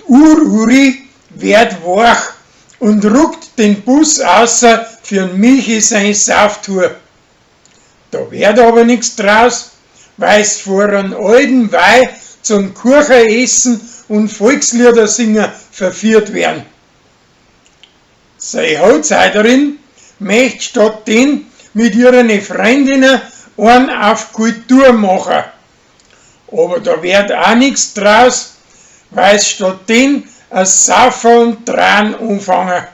Ururi werd wach und ruckt den Bus außer für'n Michi sein Sauftour. Da werd aber nix draus, weil's vor an alten Weih zum Kuchenessen und Volkslieder singen verführt werden. Sei Hochzeiterin möcht statt den mit ihren Freundinnen einen auf Kultur machen. Aber da werd auch nix draus, weil's statt den a Saufen und Dran anfangen.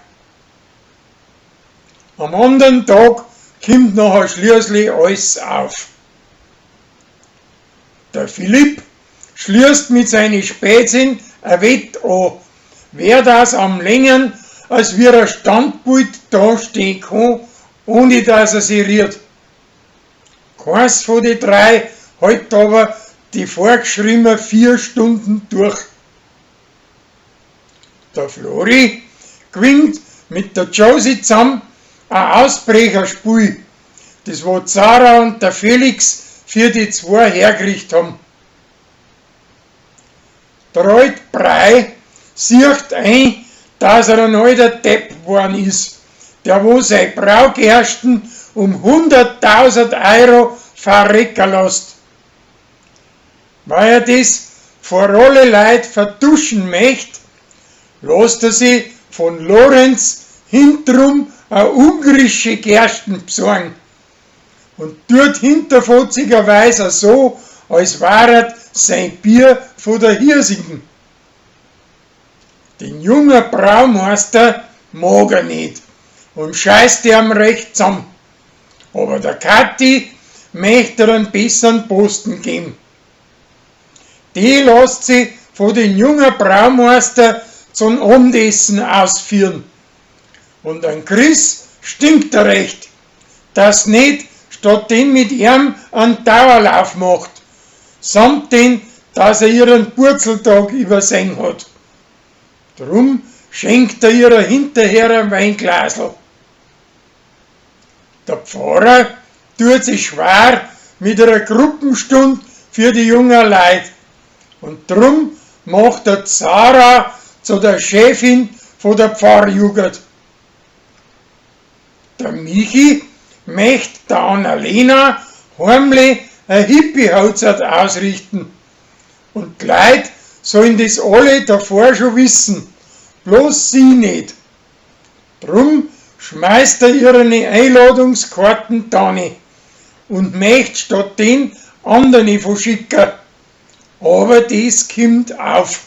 Am anderen Tag kimmt nachher schließlich alles auf. Der Philipp schließt mit seinen Spätzchen a Wett an, wer das am längern als wie ein Standbild da stehen kann, ohne dass er sich rührt. Keins von den drei hält aber die vorgeschriebenen 4 Stunden durch. Der Flori gewinnt mit der Josie zusammen ein Ausbrecherspiel, das wo Zara und der Felix für die zwei hergerichtet haben. Der alt Brei sieht ein, dass er ein alter Depp geworden ist, der wo sei Braugersten um 100.000 Euro verrecken lässt. Weil er das vor alle Leut vertuschen möcht, lässt er sich von Lorenz hintenrum a ungarische Gersten besorgen und tut hinterfotzigerweise so, als waret sein Bier von der hiesigen. Den jungen Braumeister mag er nicht und scheißt ihm recht zusammen. Aber der Kathi möchte er einen besseren Posten geben. Die lässt sich von den jungen Braumeister zum Abendessen ausführen. Und an Chris stinkt er recht, dass nicht statt den mit ihm einen Dauerlauf macht, samt den, dass er ihren Purzeltag übersehen hat. Drum schenkt er ihrer hinterher ein Weinglasl. Der Pfarrer tut sich schwer mit einer Gruppenstund für die jungen Leute. Und drum macht er Zara zu der Chefin von der Pfarrjugend. Der Michi möcht der Annalena heimlich ein Hippie-Hochzeit ausrichten. Und die Leute sollen das alle davor schon wissen, bloß sie nicht. Drum schmeißt er ihre Einladungskarten dani und möcht statt den anderen verschicken. Aber das kommt auf.